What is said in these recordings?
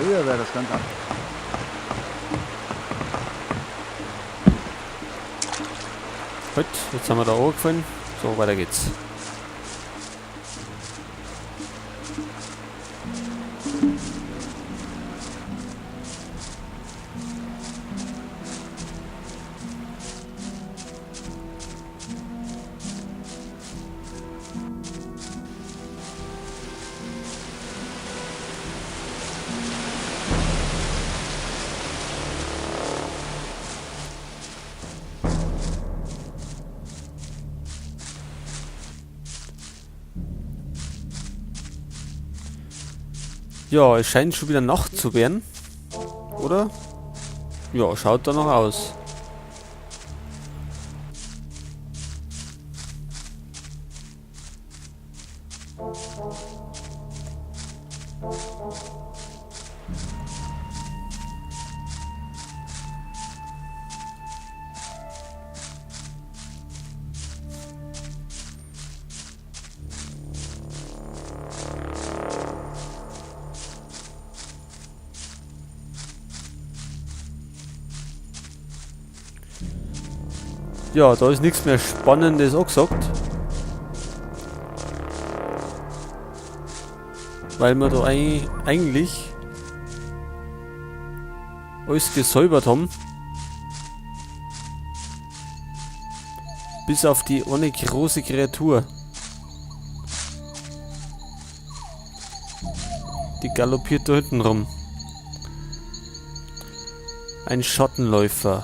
Früher wäre das ganz anders. Gut, jetzt haben wir da hochgefallen. So, weiter geht's. Ja, es scheint schon wieder Nacht zu werden. Oder? Ja, schaut da noch aus. Ja, da ist nichts mehr Spannendes angesagt. Weil wir da eigentlich alles gesäubert haben. Bis auf die eine große Kreatur. Die galoppiert da hinten rum. Ein Schattenläufer.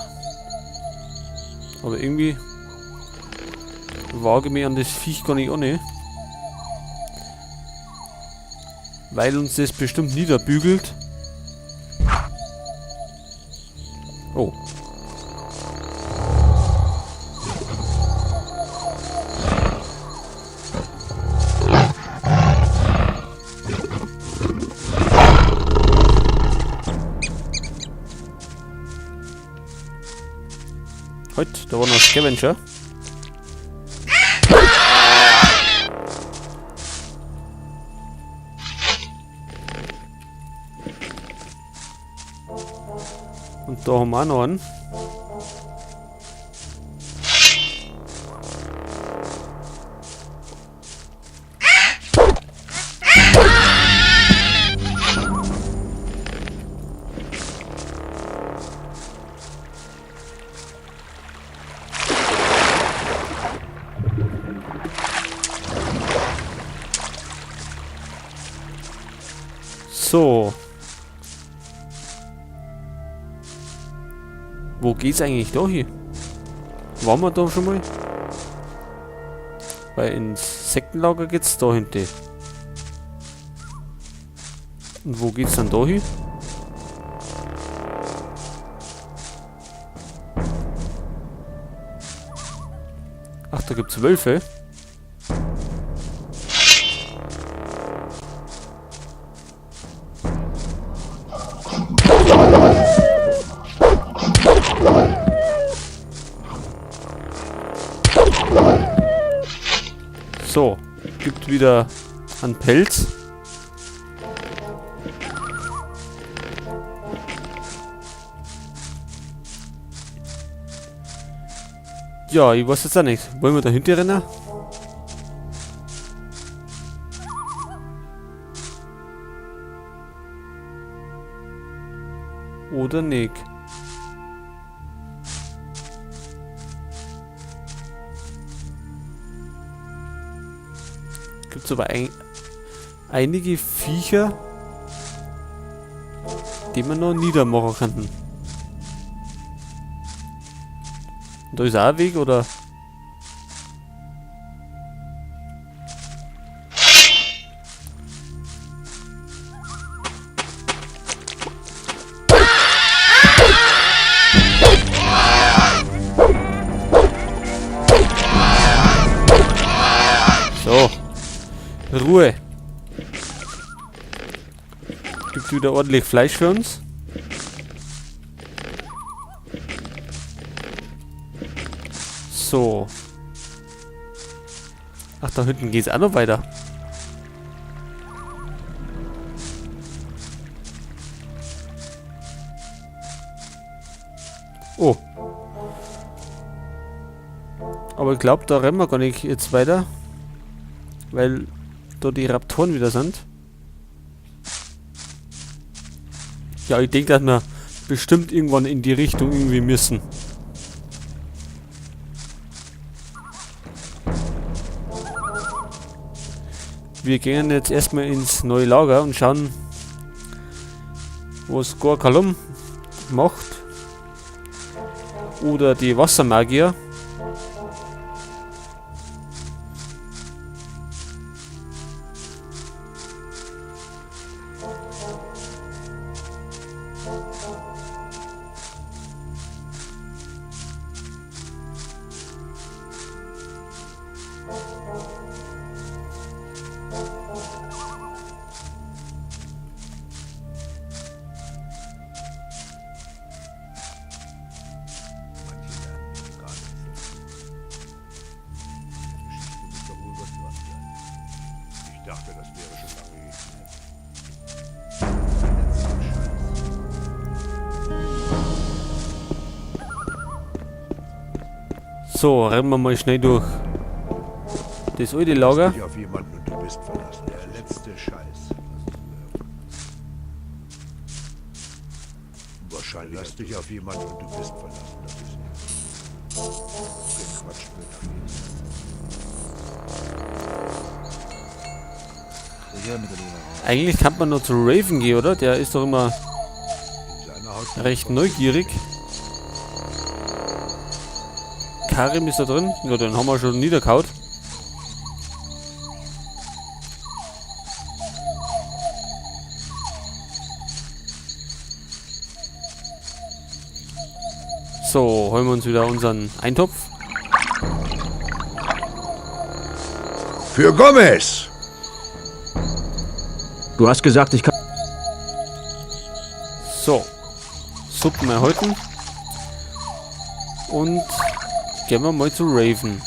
Aber irgendwie wage ich mich an das Viech gar nicht an. Weil uns das bestimmt niederbügelt. Oh. Heute, da war noch ein Scavenger. Und da haben wir auch noch einen. So. Wo geht's eigentlich da hin? Waren wir da schon mal? Weil ins Sektenlager geht's da hinten. Und wo geht's dann da hin? Ach, da gibt's Wölfe. So, gibt wieder einen Pelz. Ja, ich weiß jetzt auch nicht. Wollen wir da hinten rennen? Oder nicht? Gibt's aber einige Viecher, die man noch niedermachen könnten. Und da ist auch ein Weg, oder? So. Ruhe. Gibt wieder ordentlich Fleisch für uns. So. Ach, da hinten geht's auch noch weiter. Oh. Aber ich glaube, da rennen wir gar nicht jetzt weiter. Weil da die Raptoren wieder sind. Ja, ich denke, dass wir bestimmt irgendwann in die Richtung irgendwie müssen. Wir gehen jetzt erstmal ins neue Lager und schauen, was Gor Kalom macht. Oder die Wassermagier. So, rennen wir mal schnell durch das alte Lager. Dich auf jemanden und du bist verlassen. Der letzte Scheiß. Wahrscheinlich lass dich auf jemanden und du bist verlassen. Das ist gequatscht wird viel. Eigentlich kann man nur zu Raven gehen, oder? Der ist doch immer recht neugierig. Karim ist da drin. Ja, den haben wir schon niedergehaut. So, holen wir uns wieder unseren Eintopf. Für Gomez! Du hast gesagt, ich kann... So. Suppen erhalten. Und gehen wir mal zu Raven.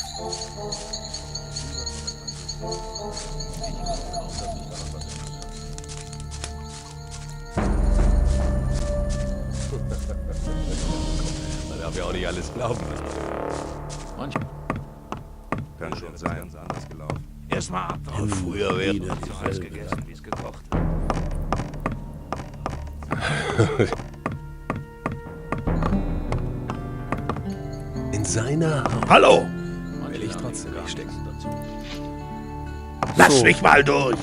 Man darf ja auch nicht alles glauben, was man hört. Manchmal. Kann schon sein. Ganz anders gelaufen. Erstmal abwarten. Früher wäre Wieder so heiß gegessen, wie es gekocht wird. In seiner Haut. Hallo! Will ich trotzdem nicht stecken. Lass So. mich mal durch!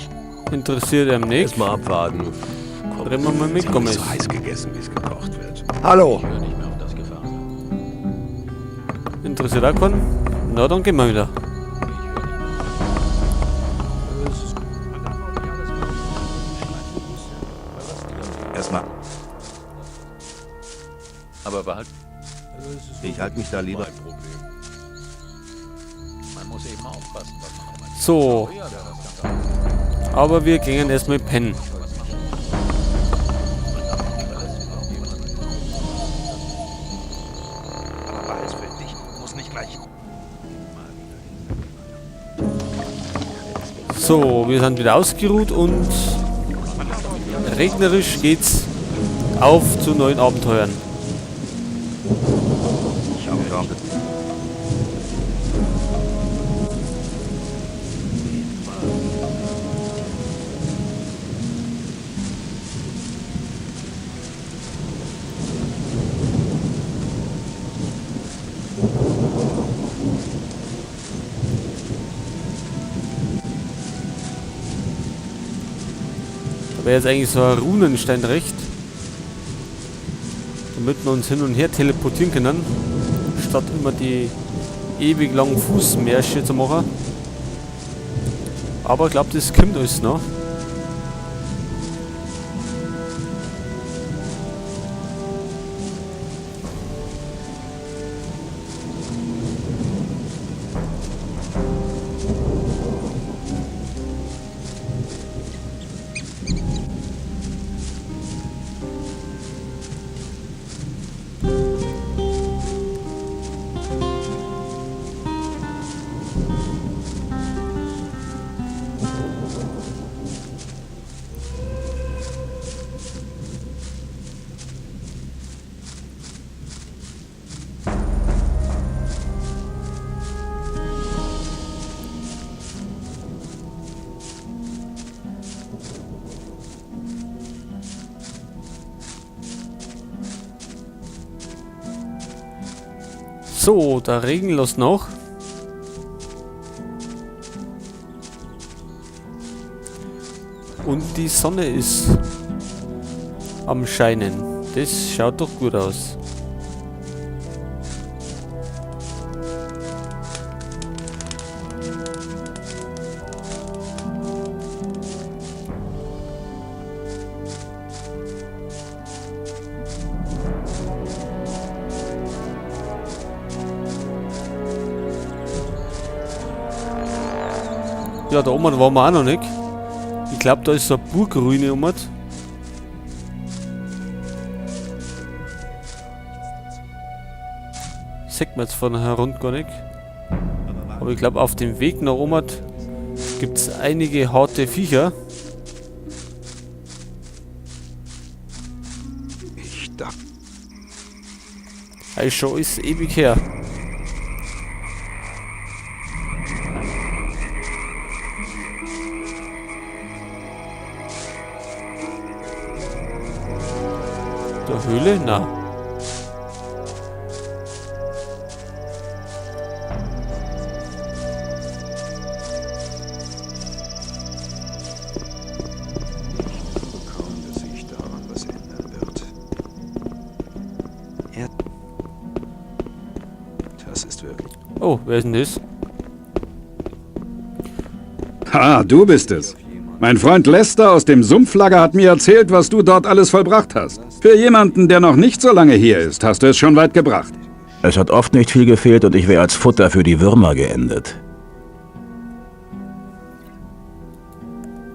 Interessiert er nicht. Erstmal abwarten. Komm, Reden wir mal mit ist auch Gomez. nicht so heiß gegessen, wie es gekocht wird. Hallo! Ich höre nicht mehr auf das Gefahr. Interessiert auch keinen? Na, dann gehen wir wieder. Erstmal. Aber behalt. Ich halte mich da lieber. Mein Problem. Man muss eben aufpassen, was man auch mal. So, Früher wäre das ganz anders. aber wir gehen erstmal pennen. Aber behalt's für dich. Muss nicht gleich. So, wir sind wieder ausgeruht und regnerisch geht's auf zu neuen Abenteuern. Ich habe kaum. Da wäre jetzt eigentlich so ein Runenstein recht. Damit wir uns hin und her teleportieren können. Statt immer die ewig langen Fußmärsche zu machen. Aber ich glaub, das kommt alles noch. So, der Regen lässt noch. Und die Sonne ist am Scheinen. Das schaut doch gut aus. Ja, da oben waren wir auch noch nicht. Ich glaube, da ist so eine Burgruine oben. Sieht man jetzt von herunter gar nicht. Aber ich glaube, auf dem Weg nach oben gibt es einige harte Viecher. Ich dachte. Also schon ist ewig her. Der Höhle? Na. Ich glaube kaum, dass sich daran was ändern wird. Das ist wirklich. Oh, wer ist denn das? Ha, du bist es. Mein Freund Lester aus dem Sumpflager hat mir erzählt, was du dort alles vollbracht hast. Für jemanden, der noch nicht so lange hier ist, hast du es schon weit gebracht. Es hat oft nicht viel gefehlt und ich wäre als Futter für die Würmer geendet.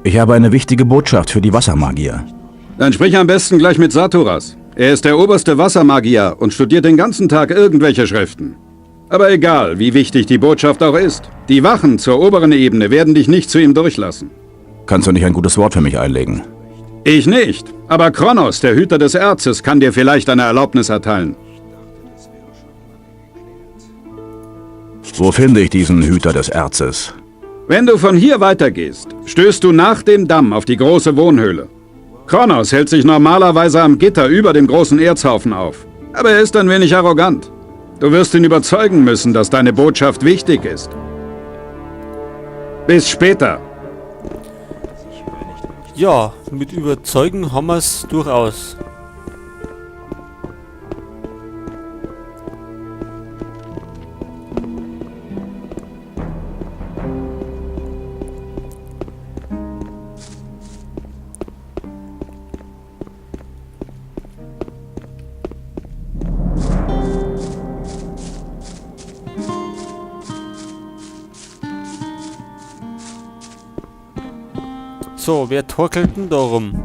Ich habe eine wichtige Botschaft für die Wassermagier. Dann sprich am besten gleich mit Saturas. Er ist der oberste Wassermagier und studiert den ganzen Tag irgendwelche Schriften. Aber egal, wie wichtig die Botschaft auch ist, die Wachen zur oberen Ebene werden dich nicht zu ihm durchlassen. Kannst du nicht ein gutes Wort für mich einlegen? Ich nicht, aber Kronos, der Hüter des Erzes, kann dir vielleicht eine Erlaubnis erteilen. Wo finde ich diesen Hüter des Erzes? Wenn du von hier weitergehst, stößt du nach dem Damm auf die große Wohnhöhle. Kronos hält sich normalerweise am Gitter über dem großen Erzhaufen auf. Aber er ist ein wenig arrogant. Du wirst ihn überzeugen müssen, dass deine Botschaft wichtig ist. Bis später. Ja, mit Überzeugen haben wir es durchaus. So, wer torkelt denn da rum?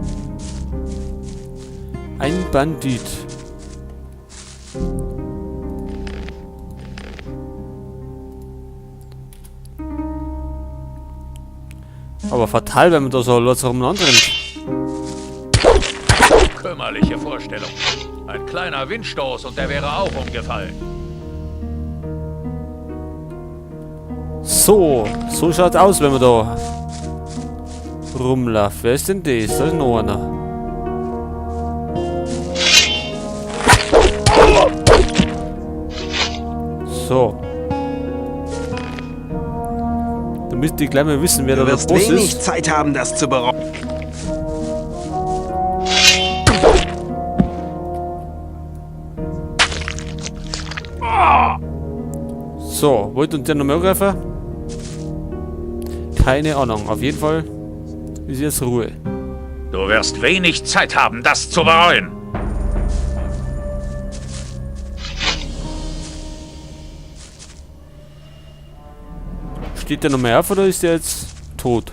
Ein Bandit. Aber fatal, wenn man da so laut rumeinander rennt. Kümmerliche Vorstellung. Ein kleiner Windstoß und der wäre auch umgefallen. So, so schaut's aus, wenn man da rumläuft. Wer ist denn das? Da ist noch einer. So. Da müsst ihr gleich mal wissen, wer Du da der wirst Boss wenig ist. Zeit haben, das zu bereuen. So, wollt uns der noch mehr angreifen? Keine Ahnung. Auf jeden Fall ist jetzt Ruhe. Du wirst wenig Zeit haben, das zu bereuen. Steht der noch mehr auf oder ist der jetzt tot?